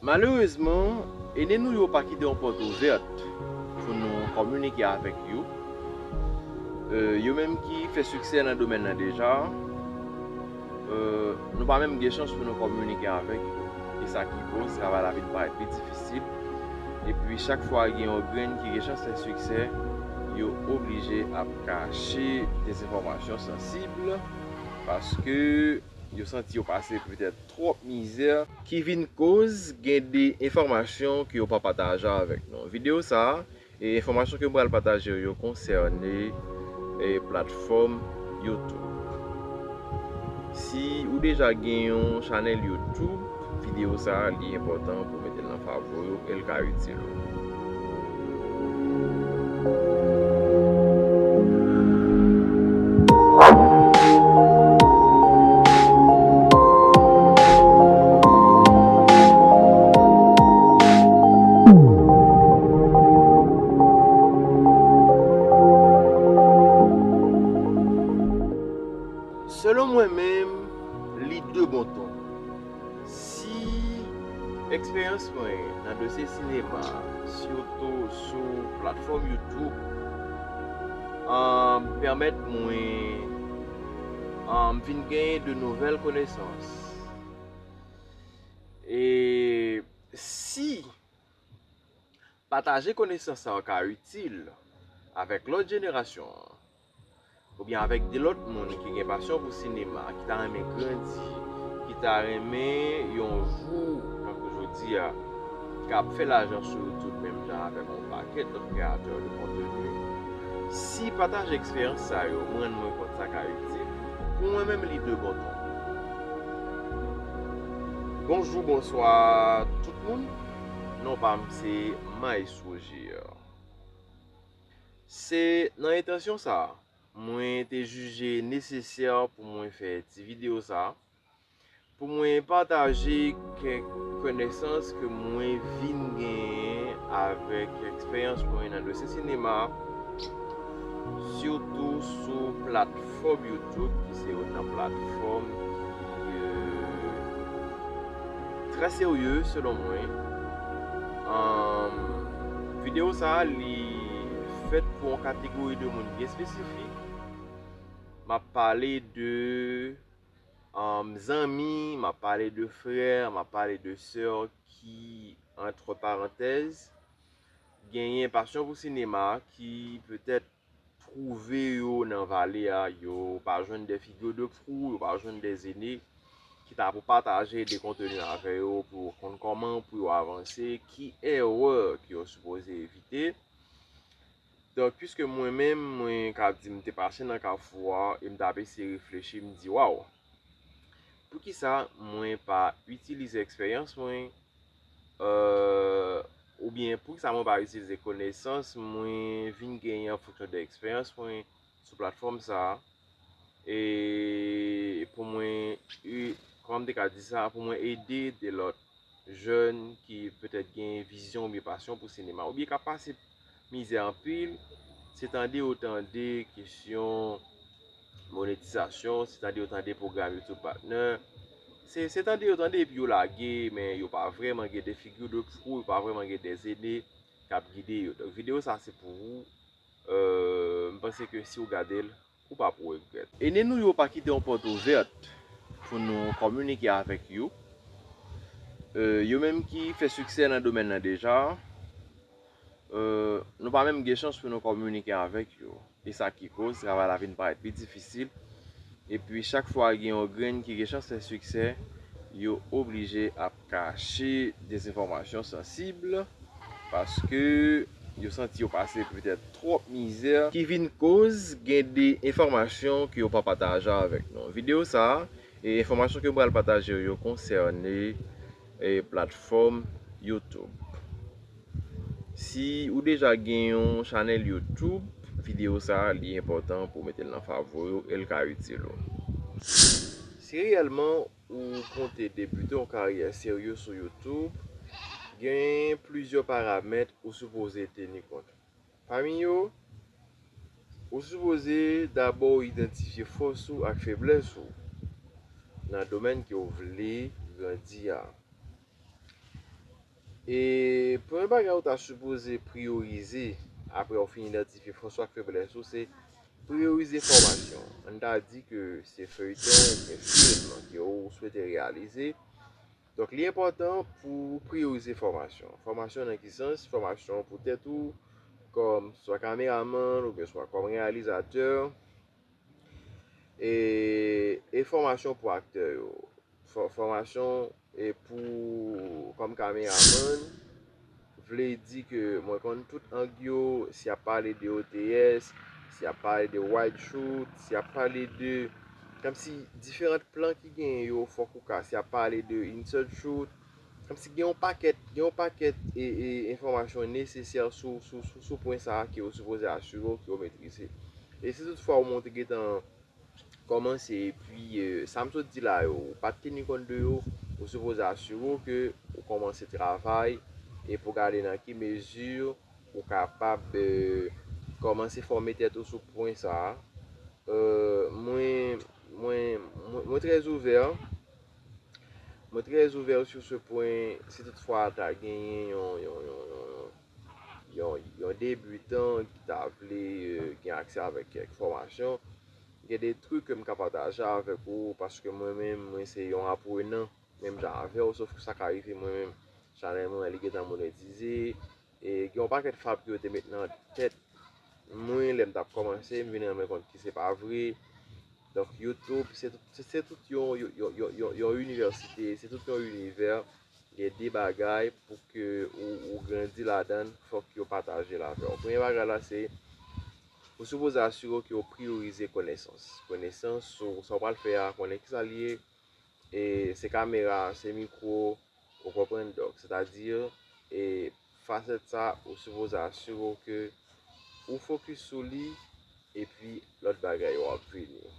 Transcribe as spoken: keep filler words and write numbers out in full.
Malerezman, ene nou yo pa kite yon pòt ouvèt pou nou kominike avèk yo. E, yo menm ki fè siksè nan domèn nan deja, e, nou pa menm gen chans pou nou kominike avèk yo. E sa ki koz travay la vin parèt pi difisil. Epi chak fwa gen yon grenn ki gen chans fè siksè, yo oblije ap kache dezenfòmasyon sansib, paske yo santi yo pase petèt twòp mizè, ki vin koz gen de enfòmasyon ke yo pa pataje avèk nou. Videyo sa a, e enfòmasyon ke m pral pataje yo konsène, e, platfòm YouTube. Si ou deja gen yon chanèl YouTube, videyo sa a li enpòtan pou mete l nan favori w e l ka itil ou. Selon mwen menm, li de bon ton. Si eksperyans mwen nan dosye sinema, sitou sou platfòm YouTube, um, pèmèt mwen, um, vin genyen de nouvèl konesans. E si pataje konesans sa yo ka itil avèk lòt jenerasyon an, oubyen avèk de lòt moun ki gen pasyon pou sinema, ki ta renmen grandi, ki ta renmen yon jou, tankou jodi a, k ap fè lajan sou YouTube menm jan avèk yon pakèt lòt kreyatè de konteni. Si pataje eksperyans sa yo, m rann mwen kont sa ka itil, pou mwen menm li de bon ton. Bonjou, bonswa tout moun. Non pa m se Maestro J R. Se nan entansyon sa a, mwen te jije nesesè pou mwen fè ti videyo sa a, pou mwen pataje kèk konesans ke mwen vin genyen avèk eksperyans mwen nan dosye sinema, sitou sou platfòm YouTube, ki se youn nan platfòm ki, euh, trè serye selon mwen. Anm, videyo sa a, li fèt pou yon kategori de moun byen espesifik. M ap pale de, anm, zanmi, m ap pale de frè, m ap pale de sè ki, antre parantèz, genyen pasyon pou sinema, ki petèt twouve yo nan vale a, yo pa jwenn de figure de proue, yo pa jwenn de zene ki ta pou pataje de konteni avè yo, pou yo konn kòman pou yo avanse, ki erè ke yo sipoze evite. Donk, piske mwen menm, mwen ka di m te pase nan kafou a, e m t ap eseye reflechi, m di, waw, poukisa mwen pa itilize eksperyans mwen, euh, oubyen poukisa mwen pa itilize konesans mwen vin genyen an fonksyon de eksperyans mwen sou platfòm sa a, e pou mwen, e, kòman m te ka di sa, pou mwen ede de lòt jèn ki petèt gen vizyon oubyen pasyon pou sinema, oubyen k ap pase mizè anpil, se tande yo tande kesyon monetizasyon, se tande yo tande pwogram YouTube Partner, se, se tande yo tande epi yo lage, men yo pa vrèman gen de figure de proue, yo pa vrèman gen de zene k ap gide yo. Donk, videyo sa se pou ou. Euh, m panse ke si w gade l, ou p ap regrèt. Ene nou yo pa kite yon pòt ouvèt pou nou kominike avèk yo. Euh, yo menm ki fè siksè nan domèn nan deja, euh, nou pa menm gen chans pou nou kominike avèk yo. E sa ki koz travay la vin parèt pi difisil. Epi chak fwa gen yon grenn ki gen chans fè siksè, yo oblije ap kache dezenfòmasyon sansib, paske yo santi yo pase petèt twòp mizè, ki vin koz gen de enfòmasyon ke yo pa pataje avèk nou. Videyo sa a, e enfòmasyon ke m pral pataje yo, yo konsène, e, platfòm YouTube. Si ou deja gen yon chanèl YouTube, videyo sa a, li enpòtan pou w mete l nan favori w e l ka itil ou. Si reyèlman ou konte debite yon karyè serye sou YouTube, gen plizyè paramèt ou sipoze teni kont. Pami yo, ou sipoze dabò idantifye fòs ou ak feblès ou nan domèn ke w vle grandi a. E premye bagay ou ta sipoze priyorize apre w fin idantifye fòs ou ak feblès ou, se priyorize fòmasyon. Ann ta di ke se feyton oubyen fim ke ou swete reyalize. Donk, li enpòtan pou w priyorize fòmasyon. Fòmasyon nan ki sans? Fòmasyon pou tèt ou, kòm swa kameramann oubyen swa kòm reyalizatè. E, e fòmasyon pou aktè yo. Fò- Fòmasyon e pou kòm kameramann vle di ke mwen konn tout ang yo, si y ap pale de O T S, si y ap pale de wide shoot, si y ap pale de, kòmsi diferan plan ki genyen yo, fòk ou ka, si y ap pale de insert shoot, kòmsi gen yon pakèt, gen yon pakèt e, e enfòmasyon nesesè sou, sou, sou, sou pwen sa a ke ou sipoze asire w ke ou metrize. E si toutfwa ou monte gentan kòmanse, epi e, sa m sot di la yo, ou pa t teni kont de yo, ou sipoze asire w ke ou kòmanse travay e pou gade nan ki mezi ou kapab e, kòmanse fòme tèt ou sou pwen sa a. E, mwen, mwen, mwen, mwen trè ouvè. Mwen trè ouvè sou se pwen. Si toutfwa ta genyen yon, yon, yon, yon, yon, yon, yon debitan ki ta vle e, gen aksè avèk kèk fòmasyon, gen de trik ke m ka pataje avèk ou, paske mwen menm, mwen se yon aprenan, menm jan avè w, sof ke sa ka rive mwen menm, chanèl mwen an, li gentan monetize, e gen yon pakèt fab ke yo te met nan tèt mwen lè m t ap kòmanse, m vin rann mwen kont ke se pa vre. Donk, YouTube, se tout, se, se tout yon, yon, yon, yon, yon, yon inivèsite, se tout yon inivè. Gen de bagay pou ke ou, ou grandi ladan l, fòk yo pataje l avè w. Premye bagay la, se ou sipoze asire w ke w priyorize konesans. Konesans sou sa w pral fè a, konnen kisa l ye, e se kamera, se mikwo, ou konprann? Donk, sètadi, e fasèt sa, ou sipoze asire w ke ou fokis sou li, epi lòt bagay yo ap vini.